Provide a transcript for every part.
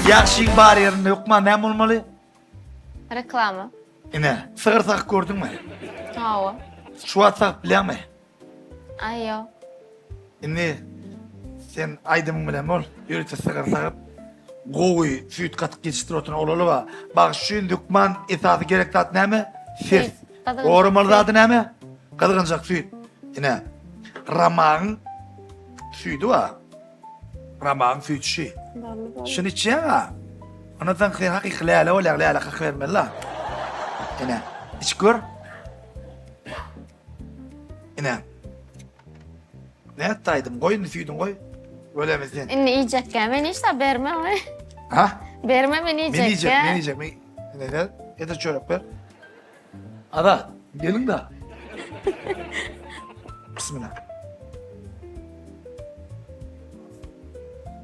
Ýagşyň bar ýerinde hökman näme bolmaly? Reklama. Ine, sygyr sagyp gördüňmi? Hawa. Şu wagt sagyp bilýäňmi? Aý ýok. Indi sen aýdymyň bilen bol. Ýörite sygyr sagyp, gowy süýt gatyk ýetişdirip oturan oglanlar bar. Bagşy üçin hökman esasy gerek zat näme? Ses. Gyzgynjak Goramaly süýt. zady näme? Gyzgynjak süýt. Ine, Ramagyň süýdi bar. Ramagyň süýdi şi. Boldy, boldy. Şuny içýäň-a. Ondan soň sen hakyky läle bolýaň, läle kakybermeli-la. Ine, içip gör. Ine. Nätdi aýdym? Goý indi süýdüňi goý. Ölemi sen. Indi iýjekkä men işe berme we. Ha? Berme men iýjekkä. Men iýjek, men iýjek. Men ine gel. Getir çörek ber. Azat, geliň da. Bismillah.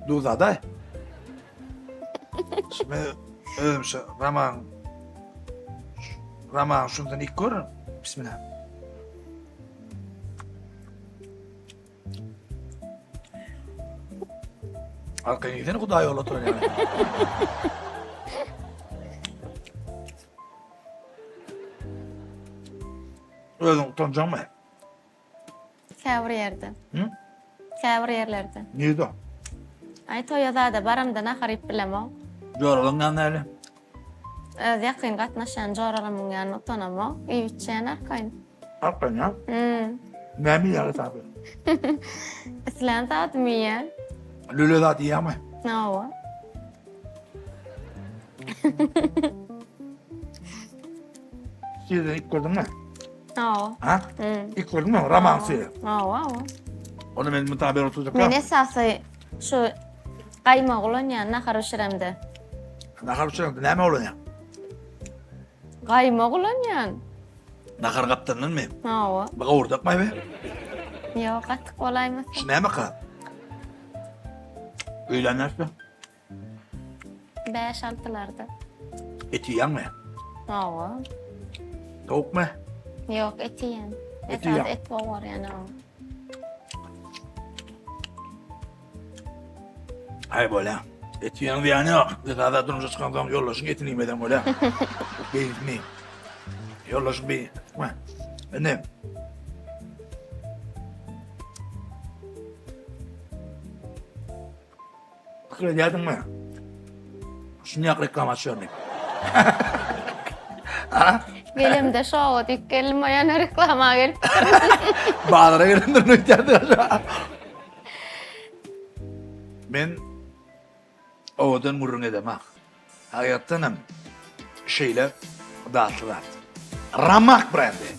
Duz aday. Şimdi özüm şu Raman Raman şundan ilk görün. Bismillah. Arkaýyn ýesene Hudaý ýola oturan ýaly. Özüň utanjaňmy? Käbir ýerde. Hı? Käbir ýerlerde. Nirde? Aý toýa zada baramda nahar iýip bilemok. Joralaň ýanyna näle? Öz ýakyn gatnaşýan joralarymyň ýanynda utanamok. Iýip içýän arkaýyn. Arkaýyn ýa? Hmm. Näme iýýär esasy? Islän zadymy iýýän. Lüle zat iýýäňmi? Hawa. Sizden ilk gördüňmi? Hawa. Ha? Hmm. İlk gördüňmi? Roman suýy. Hawa, hawa. Onu men mutabir oturjak. Men esasy şu gaýmagy ulanýan nahar bişiremde. Nahar bişiremde näme ulanýaň? Gaýmak ulanýan. Nahar gapdandanmy? Hawa. Bu gowurdakmy be? Ýok, gatyk bolaýmasyn. Şu näme ka? Öýlän näçe? 5-6-larda. Et iýýäňmi? Hawa. Towukmy? Ýok, et iýýän. Et iýýän. Et gowurýan, hawa. Aý bolýa. Et iýen zyýany ýok. Esasy durmuşa çykansoň ýoldaşyň etini iýmeseň bolýa. Beýnisini. Ýoldaşyň beýni. Indi. Pikir edýärdiňmi? Şunýak reklama açýaryn diýip. Ha? Gelemde şowa diýip geldim, o ýana reklama gelip. Bazara gelendir öýdýärdi. Men owadan gürrüň edemok. Hakykatdan hem şeýle datly zat. Ramak brendi.